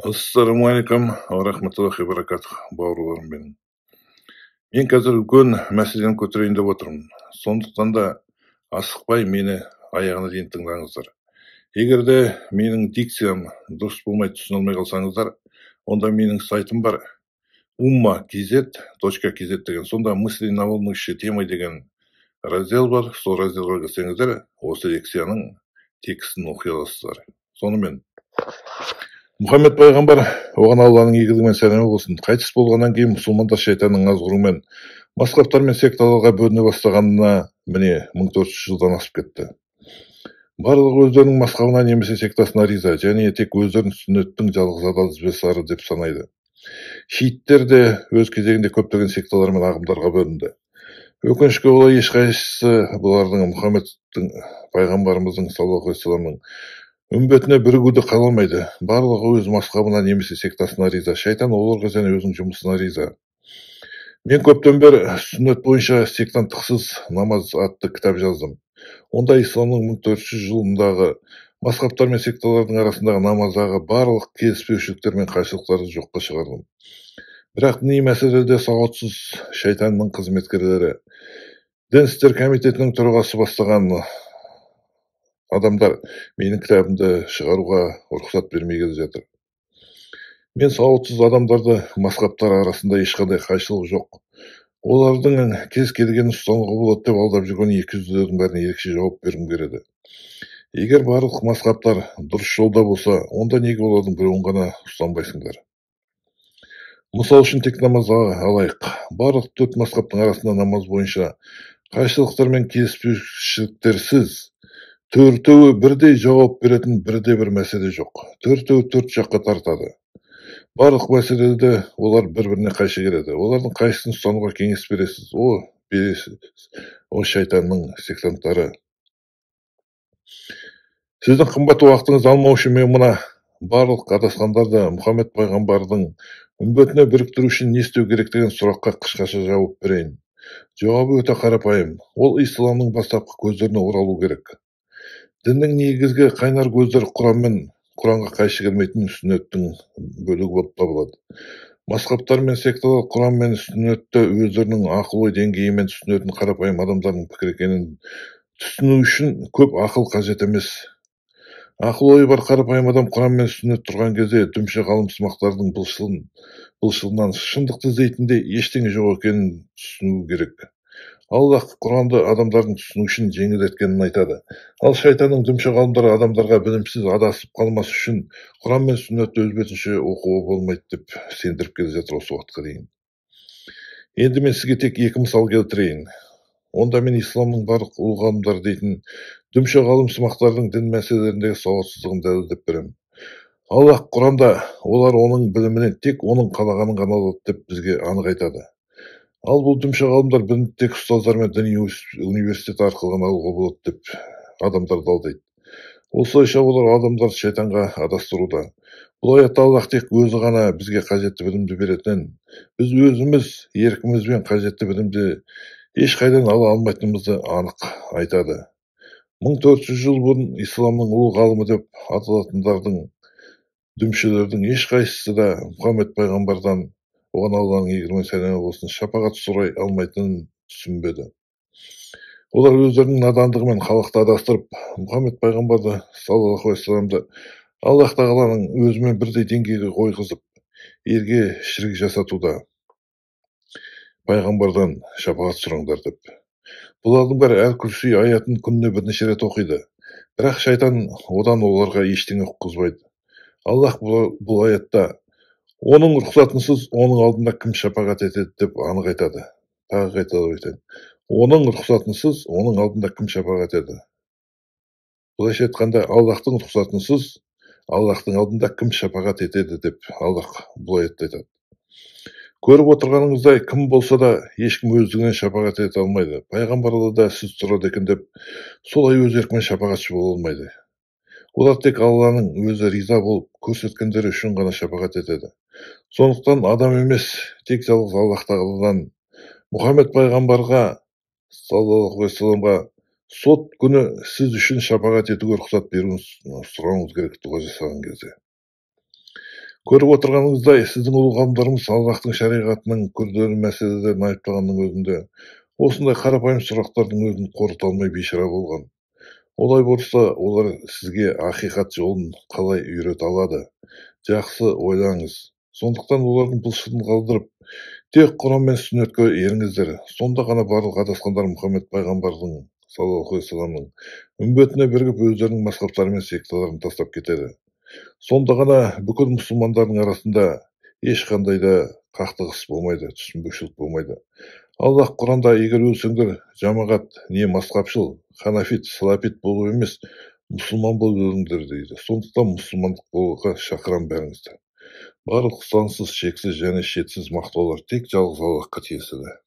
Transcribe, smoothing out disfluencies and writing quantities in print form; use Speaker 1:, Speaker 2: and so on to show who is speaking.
Speaker 1: Ассалаумағалейкум уа рахматуллахи баракатух, бауырларым менің. Мен қазір үлкен мәселені көтерейін деп отырмын. Сондықтан да асықпай мені аяғына дейін тыңдаңыздар. Егер де менің дикциям дұрыс болмай түсіне алмай қалсаңыздар, онда менің сайтым бар, umma.kz.kz деген. Сонда «Мысли на волнующие темы» деген раздел бар. Сол разделға кірсеңіздер, осы лекцияның текстін оқи аласыздар. Сонымен, Мұхаммед пайғамбар, оған Алланың игілігі мен сәлемі болсын, қайтыс болғаннан кейін мұсылмандар шайтанның азғыруымен мазхабтар мен секталарға бөліне бастағанына, міне, 1400 жылдан асып кетті. Барлығы өздерінің мазхабына немесе сектасына риза және тек өздерін сүннеттің жалғыз адал ізбасары деп санайды. Шииттер де өз кезегінде көптеген секталар мен ағымдарға бөлінді. Өкінішке орай, ешқайсысы бұлардың Мұхаммедтің пайғамбарымыздың, саллаллаху алейхи, үмбетіне бірігуді қаламайды. Барлығы өз мазхабына немесе сектасына риза. Шайтан оларға және өзінің жұмысына риза. Мен көптен бері «Сүннет бойынша сектанттықсыз намаз» атты кітап жаздым. Онда исламның 1400 жылындағы мазхабтар мен секталардың арасындағы намаздағы барлық келіспеушіліктер мен қайшылықтарды жоққа шығардым. Бірақ діни мәселеде сауатсыз шайтанның қызметкерлері, Дін істер комитетінің төрағасы бастаған адамдар менің кітабымды шығаруға рұқсат бермей келе жатыр. Мен сауатсыз адамдарды мазхабтар арасында ешқандай қайшылық жоқ, олардың кез келгенін ұстануға болады деп алдап жүрген екіжүзділердің бәріне ерекше жауап бергім келеді. Егер барлық мазхабтар дұрыс жолда болса, онда неге олардың біреуін ғана ұстанбайсыңдар? Мысал үшін, тек намазды алайық. Барлық төрт мазхабтың арасында намаз бойынша қайшылықтар мен келіспеушіліктерсіз, төртеуі бірдей жауап беретін бірде бір мәселе жоқ. Төртеуі төрт жаққа тартады. Барлық мәселеде олар бір біріне қайшы келеді. Олардың қайсысын ұстануға кеңес бересіз, о бересіз, о шайтанның сектанттары? Сіздің қымбат уақытыңызды алмау үшін мен мына барлық адасқандарды Мұхаммед пайғамбардың үмбетіне біріктіру үшін не істеу керек деген сұраққа қысқаша жауап берейін. Жауабы өте қарапайым: ол исламның бастапқы көздеріне оралу керек. Діннің негізгі қайнар көздері Құран мен Құранға қайшы келмейтін сүннеттің бөлігі болып табылады. Мазхабтар мен секталар Құран мен сүннетті өздерінің ақыл ой деңгейімен түсінетін қарапайым адамдардың пікірі екенін түсіну үшін көп ақыл қажет емес. Ақыл ойы бар қарапайым адам Құран мен сүннет тұрған кезде дүмше ғалымсымақтардың былшылынан шындықты іздейтіндей ештеңе жоқ екенін түсіну керек. Аллах Құранды адамдардың түсіну үшін жеңілдеткенін айтады. Ал шайтанның дүмше ғалымдары адамдарға білімсіз адасып қалмас үшін Құран мен сүннетті өз бетінше оқуға болмайды деп сендіріп келе жатыр осы уақытқа дейін. Енді мен сізге тек екі мысал келтірейін. Онда мен исламның барлық ұлы ғалымдары дейтін дүмше ғалымсымақтардың дін мәселелеріндегі сауатсыздығын дәлелдеп беремін. Аллах Құранда олар оның білімінен тек оның қалағанын ғана алады деп бізге анық айтады. Ал бұл дүмше ғалымдар білімді тек ұстаздар мен діни университет арқылы ғана алуға болады деп адамдарды алдайды. Осылайша олар адамдарды шайтанға адастыруда. Бұл аятта Аллах тек өзі ғана бізге қажетті білімді беретінін, біз өзіміз еркімізбен қажетті білімді ешқайдан ала алмайтынымызды анық айтады. 1400 жыл бұрын исламның ұлы ғалымы деп аталатындардың, дүмшелердің ешқайсысы да Мұхаммед пайғамбардан, оған Алланың игілігі мен сәлемі болсын, шапағат сұрай алмайтынын түсінбеді. Олар өздерінің надандығымен халықты адастырып, Мұхаммед пайғамбарды, саллаллаху алейхи, Аллах тағаланың өзімен бірдей деңгейге қойғызып, елге шірік жасатуда, пайғамбардан шапағат сұраңдар деп. Бұлардың бәрі Әл Күрси аятын күніне бірнеше рет оқиды, бірақ шайтан одан оларға ештеңе ұққызбайды. Аллах бұл аятта оның рұқсатынсыз оның алдында кім шапағат етеді деп анық айтады. Тағы қайталап айтайын: оның рұқсатынсыз оның алдында кім шапағат етеді? Былайша айтқанда, Аллахтың рұқсатынсыз Аллахтың алдында кім шапағат етеді деп Аллах бұл аятта айтады. Көріп отырғаныңыздай, кім болса да, ешкім өздігінен шапағат ете алмайды. Пайғамбарлар да сіз тұрады екен деп солай өз еркімен шапағатшы бола алмайды. Олар тек Алланың өзі риза болып көрсеткендері үшін ғана шапағат етеді. Сондықтан адам емес, тек жалғыз Аллах тағаладан Мұхаммед пайғамбарға, саллаллаху алейхи, сот күні сіз үшін шапағат етуге рұқсат беруін сұрауыңыз керек дұға жасаған кезде. Көріп отырғаныңыздай, сіздің ұлы ғалымдарыңыз Аллаһтың шариғатының күрделі мәселелерін айыптағанның өзінде осындай қарапайым сұрақтардың өзін қорыта алмай бейшара болған. Олай болса, олар сізге ақиқат жолын қалай үйрете алады? Жақсы ойлаңыз. Сондықтан олардың былшылын қалдырып, тек Құран мен сүннетке еріңіздер. Сонда ғана барлық адасқандар Мұхаммед пайғамбардың саллаллаху алейхи үмбетіне бірігіп, өздерінің мазхабтары мен секталарын тастап кетеді. Сонда ғана бүкіл мұсылмандардың арасында ешқандай да қақтығыс болмайды, түсінбеушілік болмайды. Аллаһ Құранда: егер өлсеңдер, жамағат не мазхабшыл, ханафит, салафит болып емес, мұсылман болып өліңдер дейді. Сондықтан мұсылмандық болуға шақырамын бәріңізді. Барлық сансыз, шексіз және шетсіз мақтаулар тек жалғыз Аллаһқа тиесілі.